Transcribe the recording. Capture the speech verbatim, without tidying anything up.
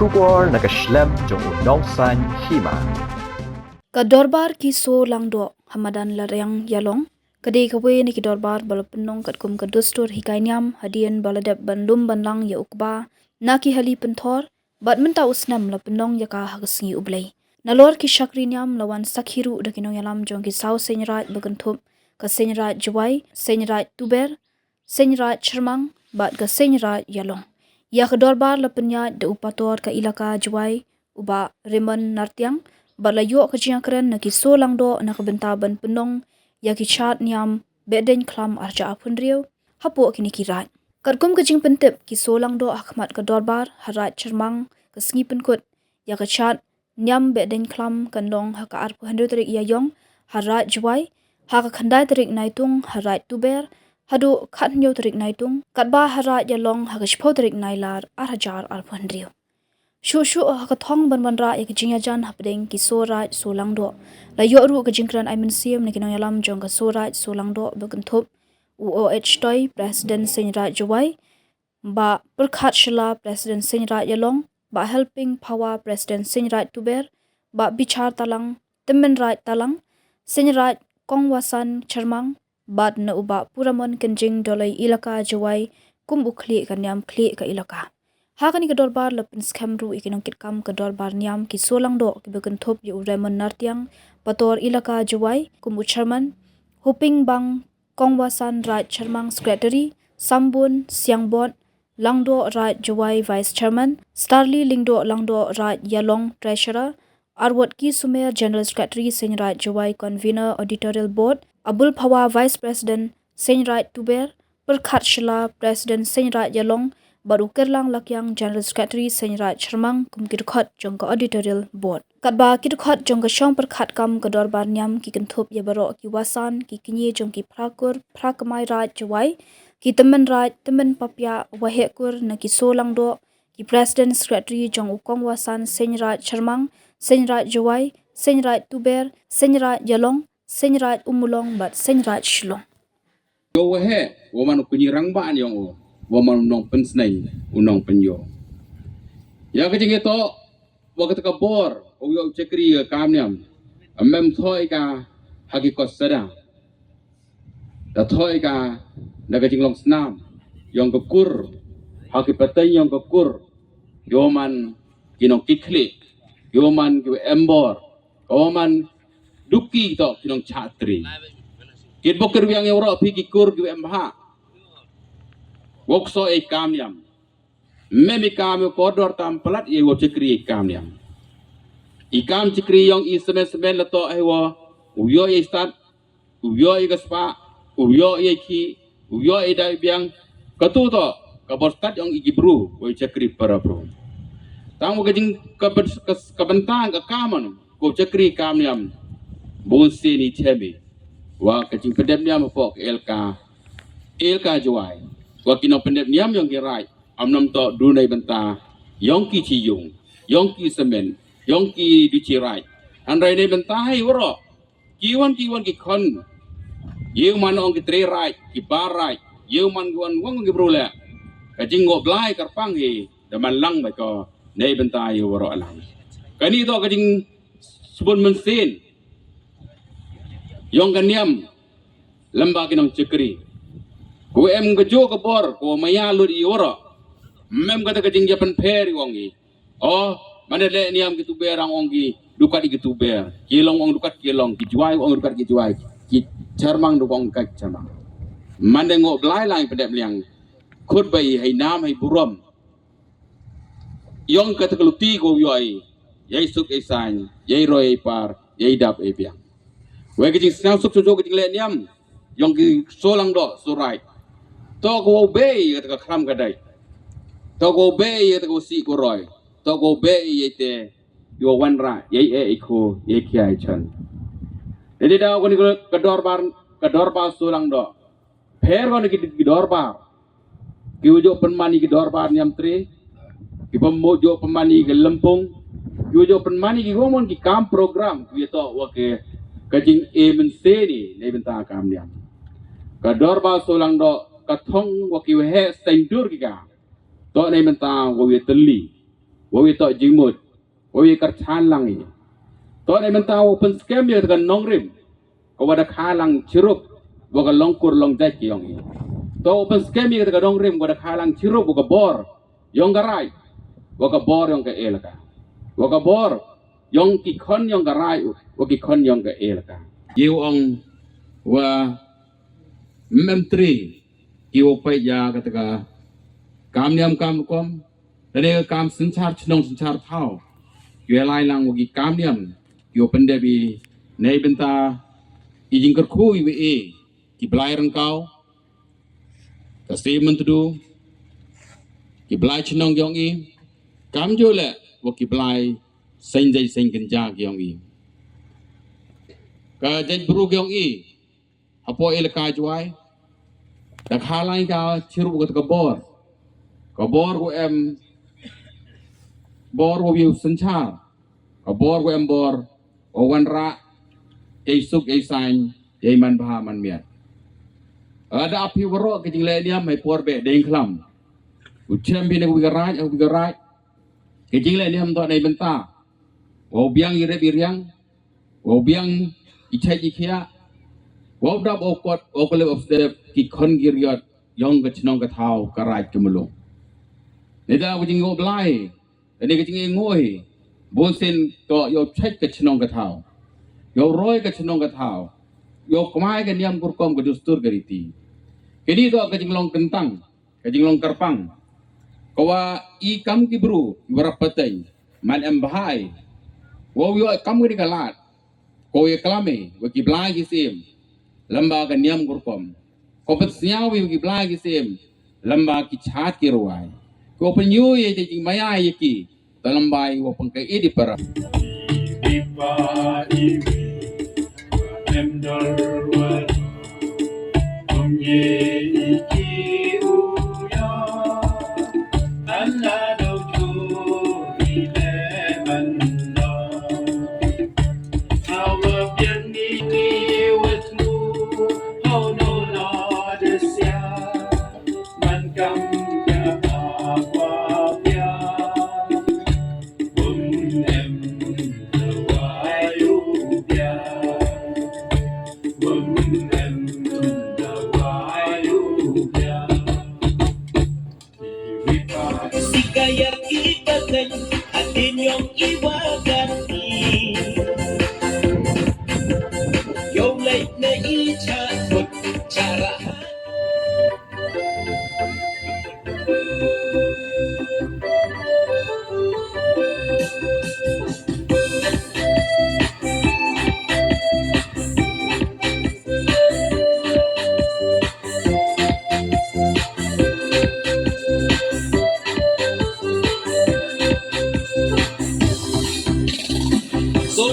Khubor na ka shlem jong u Nongsaiñ Hima. Ka dorbar ki Soo Langdoh ha madan Lariang Ïalong ka dei kawei na ki dorbar ba la pynlong katkum ka dustur hikai niam hadien ba la dep ban lum ban lang ïa u kba na ki hali pynthor, bad mynta u snem la pynlong ïa ka ha ka sngi U Blei. Nalor ki shakri niam la wan sakhi ruh da ki nongïalam jong ki saw seiñ raij ba kynthup ka seiñ raij Jowai, seiñ raij Tuber, seiñ raij Chyrmang bad ka seiñ raij Ïalong. Ïa ka dorbar la pynïaid da u pator ka ilaka Jowai, u Bah Raymond Nartiang, bad la ïoh ka jingïakren na ki Soo Langdoh na ka bynta ban pynlong ïa ki shad niam Behdeiñkhlam arhajar arphew hynriew hapoh kine ki raij. Katkum ka jingpyntip ki Soo Langdoh ha khmat ka dorbar ha raij Chyrmang, ka sngi pynkut ïa ka shad niam Behdeiñkhlam kan long ha ka arphew hynriew tarik Ïaïong ha raij Jowai, ha ka khyndai tarik Naitung ha raij Tuber, haduh khathynñiew tarik Naitung, katba ha raij Ïalong ha ka shiphew tarik Nailar arhajar arphew hynriew. Shuh shuh ha ka thong ban wanrah ïa ka jingïajan hapdeng ki Soo Raij Soo Langdoh, la ïoh ruh ka jingkren ai mynsiem na ki nongïalam jong ka Soo Raij Soo Langdoh ba kynthup u O H Toi, President Seiñ Raij Jowai, Bah Pyrkhat Shylla, President Seiñ Raij Ïalong, Bah Helping Phawa, President Seiñ Raij Tuber, Bah Bichar Talang, Tymmen Raij Talang, Seiñ Raij Kongwasan Chyrmang, bad na u Bah Puramon Kynjing, Doloi Ilaka Jowai, kum u khlieh ka niam khlieh ka ilaka. Ha kane ka dorbar la pynskhem ruh ïa ki nongkitkam ka dorbar niam ki Soo Langdoh kiba kynthup ïa u Raymond Nartiang, Pator Ilaka Jowai kum u Chairman, Hoping Bang, Kongwasan Raij Chyrmang, Secretary, Sambun Siangbot Langdoh Raij Jowai, Vice Chairman, Starly Lyngdoh Langdoh Raij Ïalong, Treasurer, Arwotki Sumer, General Secretary Seiñ Raij Jowai, Convener Editorial Board, Abul Phawa, Vice President Seiñ Raij Tuber, Pyrkhat Shylla, President Seiñ Raij Ïalong, bad u Kyrlang Lakiang, General Secretary Seiñ Raij Chyrmang kum ki dkhot jong ka Editorial Board. Katba ki dkhot jong ka shong pyrkhat kam ka dorbar niam ki kynthup ïa baroh ki wasan, ki kñi jong ki phra kur phra kamai raij Jowai, ki tymmen raij, tymmen papiah, waheh kur na ki Soo Langdoh, ki President Secretary jong u Kongwasan Seiñ Raij Chyrmang, Seiñ Raij Jowai, Seiñ Raij Tuber, Seiñ Raij Ïalong, Seiñ Raij Ummulong bad Seiñ Raij Shillong. Ïa u waheh, u man u kñi rangbah ïong u, u man u nongpynsneng, u nongpynïoh. Ïa ka jingïatoh wa kata ka bor u ïoh u chakri ka kam niam, ym em thoh ïa ka ha ki kot sada. Da thoh ïa ka da ka jinglong snam ïong ka kur, ha ki pateng ïong ka kur, ïoh man ki nongkitkhlieh, ïoh man ki wa em bor, ïoh man duki to ki nongchah tri. Kit bok kit wiang ïa waroh phi ki kur ki wa em bha. Wok so ei kam niam. Ym em i kam ïa u kordor tam palat ïa u chakri i kam niam. I kam chakri ïong i semen semen la toh ei wa u ïoh i stad, u ïoh i ka spah, u ïoh i khih, u ïoh i dai biang. Katu toh ka bor stad ïong i ki bru wa i chakri para bru. Tang wa ka jing ka ben-, ka, ka bentang ka kam anu ko chakri kam niam. Bun sien i chemi wa ka jingpyndep niam hapoh ka elaka, elaka Jowai, wa ki nongpyndep niam ïong ki raij. Am nam toh du nei bynta ïong ki chi yung, ïong ki semen, ïong ki du chi raij. Hynrei nei bynta hi waroh ki wan ki wan ki khon. Ïew man ong ki tre raij, ki bar raij, ïew man ki wan wang ki bru leh. Ka jingngoh blai kyrpang hi da man lang ba ko nei bynta ïa waroh lang. Kani toh ka jingsbun mynsiem ïong ka niam lem bad ki nongchakri. Ko em ka jong ka bor ko maya lut ïa waroh. Ym em kata ka jingïapynpher ïong i. Oh, mane leh niam ki Tuber ang ong ki du kat ki Tuber, ki Long ong du kat ki Long, ki Jowai ong du kat ki Jowai, ki Chyrmang du ong kat Chyrmang. Mane ngoh blai lang pyndep liang. Khut ba i hei nam hei burom ïong kata ka luti ko ïoh i, ïa i suk i saiñ, ïa i roi i par, ïa i dap i biang. Wei ka jingsngew suk suk ka jingleh niam ïong ki Soo Langdoh Soo Raij. Toh ko bei ïa kata ka khram ka dai. Toh ko bei ïa kata ka sih ko roi. Toh ko bei ïa te ïa wanrah ïa i eh i kho ïa i khia i chan. Dei dei daw kani ka dorbar, ka dorbar Soo Langdoh. Pher kani ki, ki dorbar. Ki wa jooh pynman ïa ki dorbar niam tre. Ki wa jooh pynman ïa ki lympung. Ki wa jooh pynman ïa ki wa mon ki kam program ki wa toh wa ki ka jing e mynsiem i nei bynta kam niam. Ka dorbar Soo Langdoh ka thong wa ki wa heh seng dur ki ka. Toh nei bynta wa wi tylli. wa wi toh jingmut, wa wi kyrchan lang i. To na mynta wa pynskhem ïa ka nongrim ka wa da kha lang chirup wa ka longkur longjait ki yong i. To wa pynskhem ïa ka nongrim wa da kha lang chirup wa ka bor yong ka raij, wa ka bor yong ka elaka, wa ka bor yong ki khon yong ka raij, wa ki khon yong ka elaka. Ïa u ong wa mem tri ki wa peit ïa kata ka kam niam kam rukom, lane ka kam synshar chnong synshar thaw, ki wa lai lang wa ki kam niam ki wa pyndep i na i bynta i jingkyrkhu i wa e ki blai ryngkaw, ka Sri Myntdu, ki blai chnong yong i, kam ju le wa ki blai seng jai seng kynja ki yong i. Ka jait bru ki yong i hapoh elaka Jwai da kha lang ka chirup ka bor, ka bor wa em bor wa wi synshar, ka bor wa em bor wa wanrah ei suk ei sain, ei man bha man miat. Ada api warok ka jingleh niam hai por be deng khlam. U chem bi ne ka wi ka raij, ka wi ka raij. Ka jingleh niam to na i bynta wa biang i rep i riang, wa biang i chait i khiah, wa dap wa kot wa kolep wa step ki khon ki riot yong ka chnong ka thaw ka raij ka mulung. Nida wa jingïoh blai ani ka jingïoh ngoi bun sien to ïoh chait ka chnong ka thaw, ïoh roi ka chnong ka thaw, ïoh kmai ka niam kurkom ka dustur ka riti. Kini to ka jinglong kyntang, ka jinglong kyrpang ka wa i kam ki bru i wa rap pateng man em bha i. Wa ïoh kam kini ka lad ka wa ïa klam i wa ki blai ki sim lamba ka niam kurkom, ka pynsngiaw i wa ki blai ki sim lamba ki chat ki rwai, ka pynyoo i te jingmaya i ki ta lamba i wa pangka i di para. Ipa i em dor wa ong ye i ki u ya. An la dau ju i le man dor. Hawa biang ni ni wet mu. Hau no la de sia. Man kam ka hawa biang. Bum em da wa yu biang. Bum em da wa yu biang. Sikayar i pateng, atin yong i wagan i. Yong leit na i cha kut chara. So,